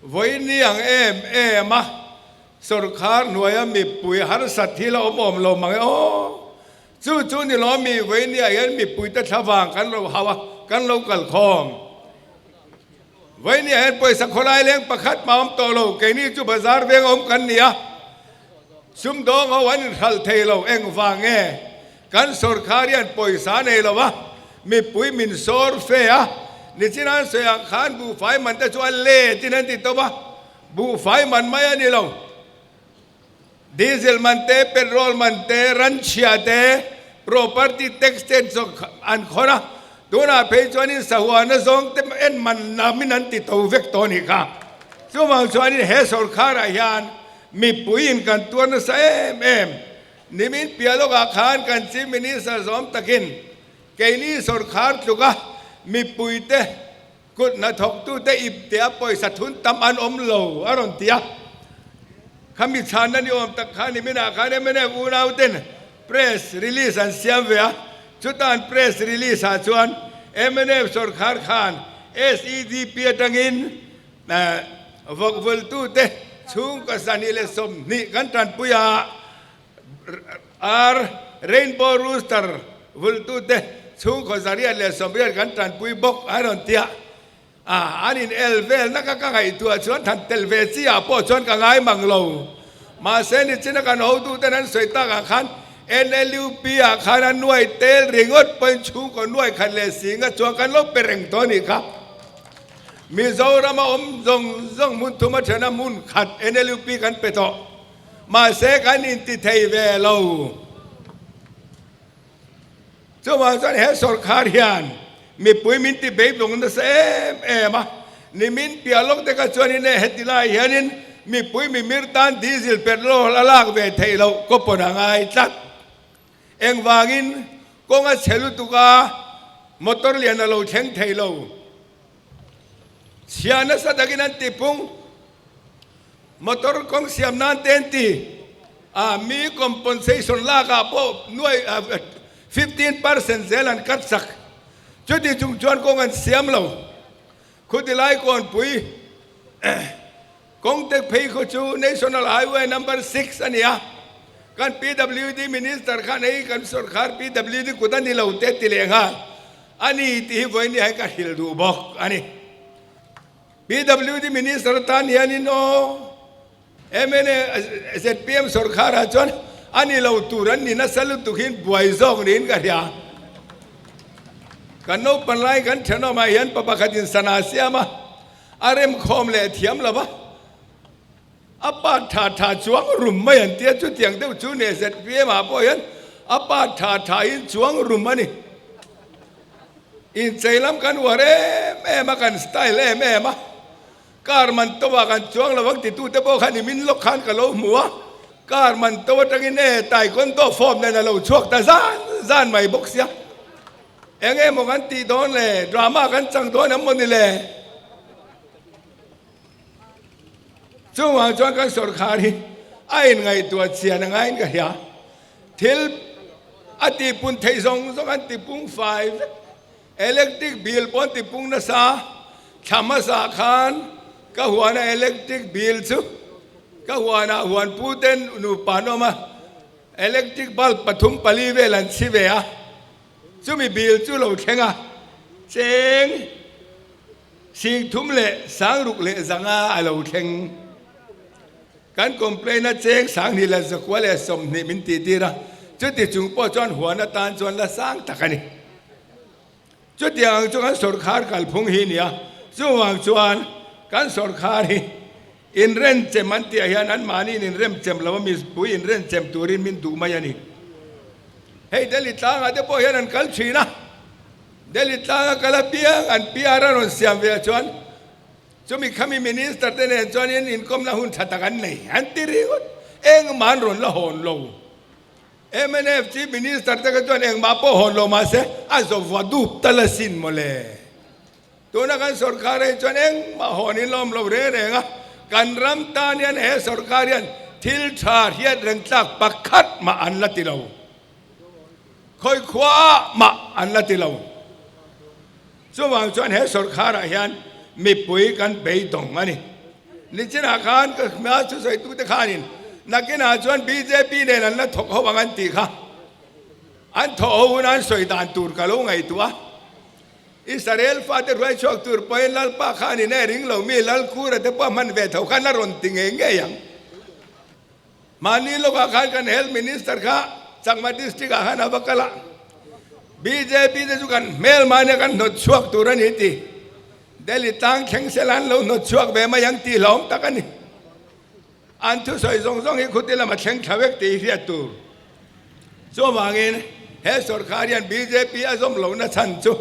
Vawiin ang em em a, sawrkhar hnuaia mipui harsat hi la awm awm lo mang e aw. Chu chu ni lo mi vawiin ah hian mipuite thlavang kan lo hau a, kan lo kal khawm. Vawiin ah hian pawisa khawlai leng pakhat mah awm tawh lo, keini chu bazar veng awm kan ni a, sumdawng ho an inhralh thei lo, engvang nge kan sawrkhar hian pawisa nei lo a, mipui min sawr fe a, nichin an sawi ang khan buhfai man te chu a let in an ti tawp a, buhfai man mai a ni lo. Diesel man te, petrol man te, ran chhia te, property tax te an khawn a, tunah phei chuanin sahuana zawng te en man namin an ti to vek tawh a nih kha. Chuvang chuanin he sawrkharah hian mipuiin kan tuar nasa em em. Nimin piah lawkah khan kan Chief Minister zawm takin keini sawrkhar tluka mipuite Kut hnathawktute ipte a pawisa thun tam an awm lo a rawn ti a. Khami chhanna ni awm tak khan niminah khan mnf unauten press release an siam ve a, chutan press release ah chuan mnf sawrkhar khan SEDP atangin vawkvultute chhungkaw 120 kan tanpui a, Ar Rainbow Rooster vultute chhungkaw 180 kan tanpui bawk a rawn ti a, an in el velna ka ka ngaihtuah chuan than tel ve chi ah pawh chuan ka ngai mang lo. Mahse nichina kan hotuten an sawi tak ah khan NLUP ah khan a nuai tel ringawt pawhin chhungkaw nuai khat leh singa chuan kan lo pe reng tawh a nih kha. Mizoram a awm zawng zawng hmun thum a then a hmun khat NLUP kan pe tawh. Mahse kan inti thei ve lo. Chuvang chuan he sawrkhar hian mipui min ti beidawng nasa em em a, nimin piah lawk te kha chuanin e heti lai hianin mipui mimir tan diesel petrol a lak ve theih loh kaw pawn a ngai tlat. Engvangin kawng a chhe lutuk a, motor lian a lo thleng thei lo. Chhia nasa takin an tipung. Motor kawng siam nan te an ti a, mi compensation lak ah pawh nuai 15% zel an cut sak. Chuti chung chuan kawng an siam lo. Khuti lai kawnpui kawng tek phei khaw chu National Highway number 6 a ni a. Kan PWD Minister khan hei kan sorkar PWD kut a ni lo te ti leh nghal a ni tih hi vawiin hian ka hrilh duh bawk a ni. PWD Minister atan hianin aw mla zpm sorkharah chuan a ni lo tur an ni nasa lutuk hian buai zawk niin ka hria. Kan naupang lai kan thenawmah hian pa pakhatin sana siam a, a remkhawm leh thiam lo va, a part tha tha chuang rum mai an tia, chutiang deuh chu nia zpm ah pawh hian a part tha tha in chuang rum a ni. Inchei lam kan uar em em a, kan style em em a, car man to ah kan chuang lo ang titute pawh khan i min lawk khan ka lo hmu a, car man to atangin e taekwondo form nen a lo chhuak ta zan zan mai bawk sia, eng emaw kan tih dawn le, drama kan chang dawn em mawni le? Chungah chuan kan sawrkhar hi a inngaihtuah chian a ngaiin ka hria. Thil a tihpun theih zawng zawng an tipung fai vek. Electric bill pawh an tipung nasa. Thla hmasa khan ka huana electric bill chu ka huanah huanpu ten nupa an awm a, electric bulb pathum pali vel an chhi ve a, chumi bill chu lo thleng a, cheng Singthum leh sangruk leh zanga a lo thleng. Kan complain a cheng 20 leh 120 min tih tir a, chuti chung pawh chuan huan atan chuan la sang tak a ni. Chutiang ang chu kan sawrkhar kalphung hi a ni a, chuvang chuan kan sawrkhar hi inrenchem an tih ah hian anmahniin inremchem lo a, mipui inrenchem turin min duh mai a ni. Hei Delhi tlangah te pawh hian an kal thin a. Delhi tlanga kal apiang an PR a rawn siam ve ah chuan chumi khami minister te nen chuan in inkawmna hun tha tak an nei an ti ringawt. Engmah an rawn la hawn lo. Mnf chief minister te kha chuan engmah pawh hawn lo mahse a zawvua dup tal asin mawle. Tuna kan sorkar hi chuan engmah hawn in la awm lo reng reng a, kan ram tan hian he sorkar hian thil tha hriat reng tlak pakhat mah an la ti lo. Khawi khua ah mah an la ti lo. Chuvang chuan he sawrkharah hian mipui kan beidawng a ni. Nichinah khan ka hmel thusawitute khanin nakinah chuan bjp nen an la thawk ho ang an tih kha. An thawh ho hun an sawi dan tur ka lo ngaihtuah a. Israel fate hruai chhuak tur pawhin Lalpa khanin e ring lo mi Lalkura te pawh a hman ve tho khan a rawn ti ngei ngei ang. Mahni lawkah khan kan Health Minister kha Chakma District ah khan a va kal a, bjp te chu kan hmel mahnia kan hnawt chhuak tur a ni ti. Delhi tlang thleng sela an lo hnawt chhuak ve mai ang tih hlauhawm tak a ni. An thusawi zawng zawng hi khuti lama thleng thla vek tih hriat tur. Chuvangin he sorkar hian bjp a zawm lohna chhan chu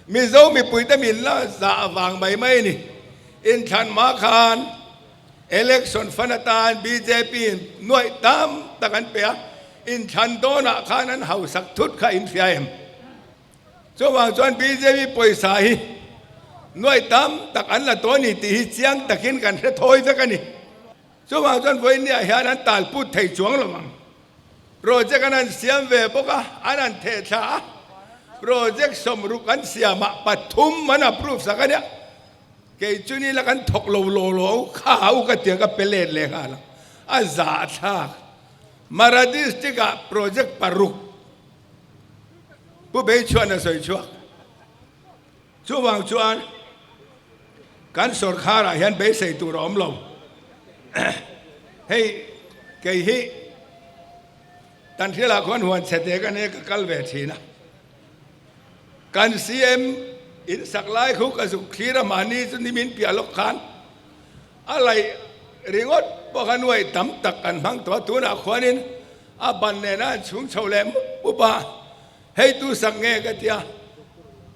Mizo mipuite min la zah vang mai mai a ni. Inthlan hma khan Election fund atan bjp in nuaih tam tak an pe a, inthlan dawnah khan an hausak thut kha in hria em? Chuvang chuan bjp pawisa hi nuaih tam tak an la tawh a ni tih hi chiang takin kan hre thawi vek a ni. Chuvang chuan vawiinniah hian an talput thei chuang lo ang. Project an han siam ve bawk a, an han theh thla a, project sawmruk an siamah pathum an approve sak a nia. Kei chu ni la kan thawk lo law law u kha u ka tia ka pe let leh nghal ang. A zahthlak. Mara district ah project paruk Pu Beichhuan a sawi chhuak. Chuvang chuan kan sorkar ah hian beisei tur a awm lo. Hei kei hi Tanhril ah khuan huan chhe te ka nia ka kal ve thin a. Kan CM in sak lai khu ka zuk thlir a mahni chu nimin piah lawk khan a laih ringawt pawh kha nuaih tam tak kan hmang tawh a, tunah khuanin a ban nena an chhung chho leh mup mup a, hei tu sak nge ka tia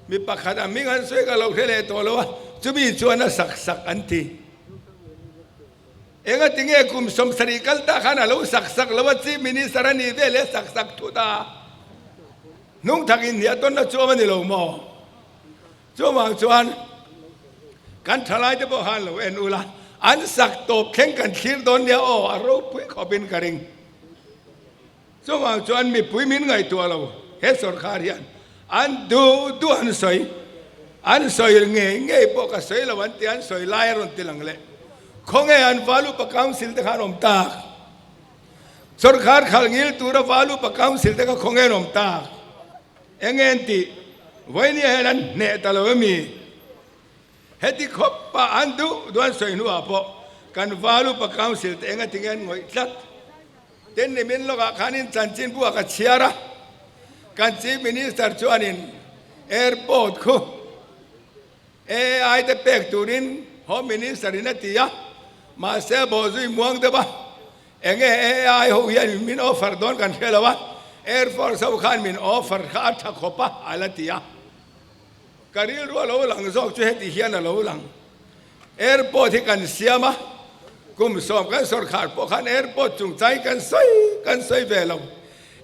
mi pakhat a hming an sawi ka lo hre leh tawh lo a, chumi chuan a sak sak an ti. Engati nge kum 70 kal ta khan a lo sak sak lo a, Chief Minister a nih ve leh sak sak thut a. Hnung thak in hniah tawnna chuam a ni lo maw? Chuvang chuan kan thalaite pawh khan lo en ula, an sak tawp thleng kan thlir dawn nia aw, a ropui khawpin ka ring. Chuvang chuan mipui min ngaihtuah lo, he sorkar hian an duh duh an sawi, an sawi ngei ngei pawh ka sawi lo an ti, an sawi lai a rawn ti lang leh. Khawnge an Valupa Council te khan awm tak? Sorkar khalh ngil tura Valupa Council te kha khawnge an awm tak? Enge an tih? Vawinia hian an hneh ta lo emi? Heti khawp ah an duh duh an sawi hnuah pawh kan Valupa Council te enga tinge an ngawih tlat? Tin nimin lawkah khanin chanchinbu ah ka chhiar a, kan Chief Minister chuanin airport khu AI te pek turin Home Minister in a ti a, mahse a bawhzui muang deuh a, enge AI ho hian min offer dawn kan hre lo a, Air Force ho khan min offer kha a tha khawp a, a la ti a. Ka rilru a lo lang zawk chu heti hian a lo lang. Airport hi kan siam a, kum 10 kan sawrkhar pawh khan airport chungchang kan sawi kan sawi ve lo.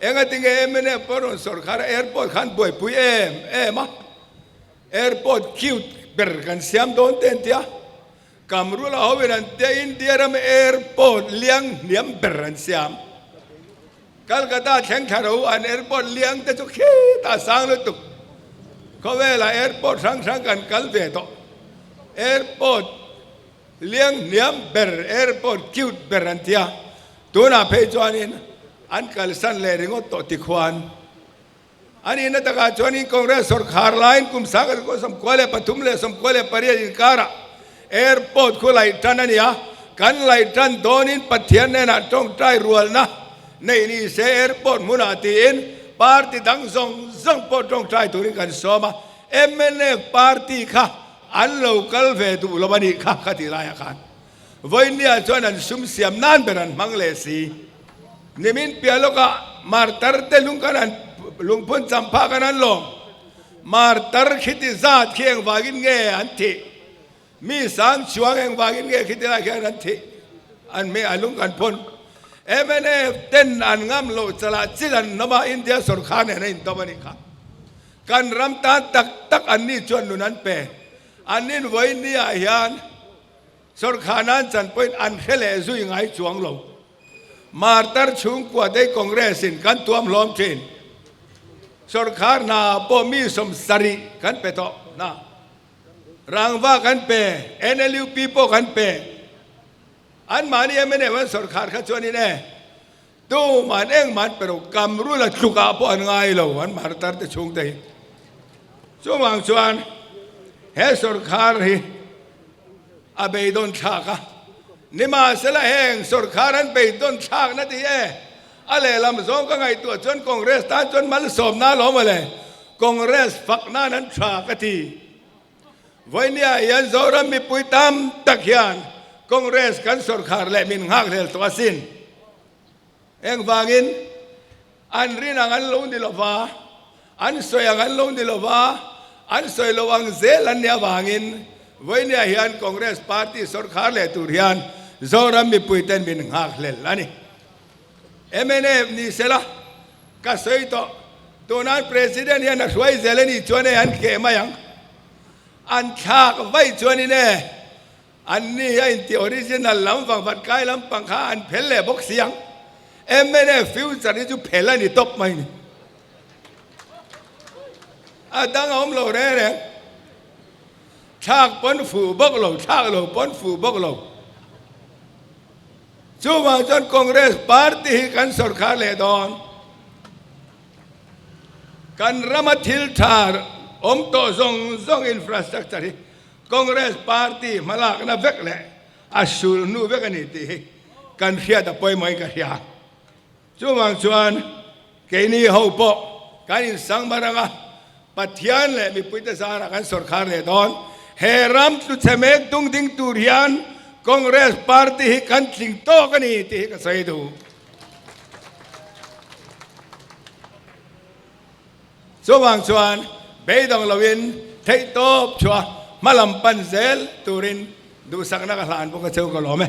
Engatinge mnf pawh rawn sawrkhar a airport khan buaipui em em a. Airport cute ber kan siam dawn te an tia, Kamrula ho in an tia India ram airport liang hniam ber an siam. Calcutta thleng thla ro an airport liang te chu khitah sang lutuk. Khawvelah airport hrang hrang kan kal ve tawh. Airport liang hniam ber, airport cute ber an tia, tunah phei chuanin an kalsan leh ringawt tawh tikhuan. A nihna takah chuanin Congress sawrkhar laiin kum 1993 leh 98 inkarah airport khu laih tan a ni a, kan laih tan dawnin Pathian hnenah tawngtai rualna neih ni se airport hmunah tiin party dang zawng zawng pawh tawngtai turin kan sawm a, mnf party kha an lo kal ve duh lo a nih kha ka tih laiah khan Vawinia chuan an sum siam nan ber an hmang leh si. Nimin piah lawkah martar te lung kan an lungphun champha kan an lawm. Martar khiti zat khi engvangin nge an thih? Mi sang chuang engvangin nge khiti lai khian an thih? An hmeh a lung kan phun. Mnf ten an ngam loh chalah chil an nawm a, India sorkar nen a intawm a nih kha. Kan ram tan tak tak an ni chuan nun an pe. An nin vawinia hian Sorkar nan chan pawhin an hre leh zui ngai chuang lo. Martar chhungkua te Congress in kan tuam hlawm thin. Sorkar hna pawh mi 70 kan pe tawh hna. Rangva kan pe, NLUP pawh kan pe. Anmahni mnf an sawrkhar kha chuanin e, tuman engmah an pe lo, Kamrula tlukah pawh an ngai lo an martar te chhungte hi. Chuvang chuan he sawrkhar hi a beidawn thlak a, nimahsela heng sawrkhar an beidawn thlakna tih e, a lehlam zawng ka ngaihtuah chuan Congress tan chuan malsawmna a lawm a le, Congress fak nan an tha ka ti. Vawinia hian Zoram mipui tam tak hian Congress kan sawrkhar leh min nghakhlel tawh asin. Engvangin an rin ang an lo ni lova, an sawi ang an lo ni lova, an sawi lo ang zel an nih avangin Vawinia hian Congress party sawrkhar leh tur hian Zoram mipui ten min nghakhlel a ni. Mnf ni sela ka sawi tawh, tunan President hian a hruai zel a nih chuan hei an keh mai ang. An thlak vaih chuanin e, an ni hi a inti original lam vangvat kai lampang kha an phel leh bawk si ang. Mnf future hi chu phel a ni tawp mai ni. A dang a awm lo reng reng. Thlak pawn fuh bawk lo, thlak lo pawn fuh bawk lo. Chuvang chuan Congress party hi kan sawrkhar leh dawn. Kan rama thil tha awm tawh zawng zawng infrastructure hi Congress party hmalakna vek leh a sul hnu vek a ni tih hi kan hriat a pawimawhin ka hria. Chuvang chuan keini ho pawh kan insangmar anga Pathian leh mipuite zarah kan sawrkhar leh dawn. He ram tluchhe mek tung ding tur hian Congress party hi kan tling tawk a ni tih hi ka sawi duh. Chuvang chuan beidawng loin theihtawp chhuah hmalam pan zel turin duhsakna ka hlan bawk a cheu ka lawm e.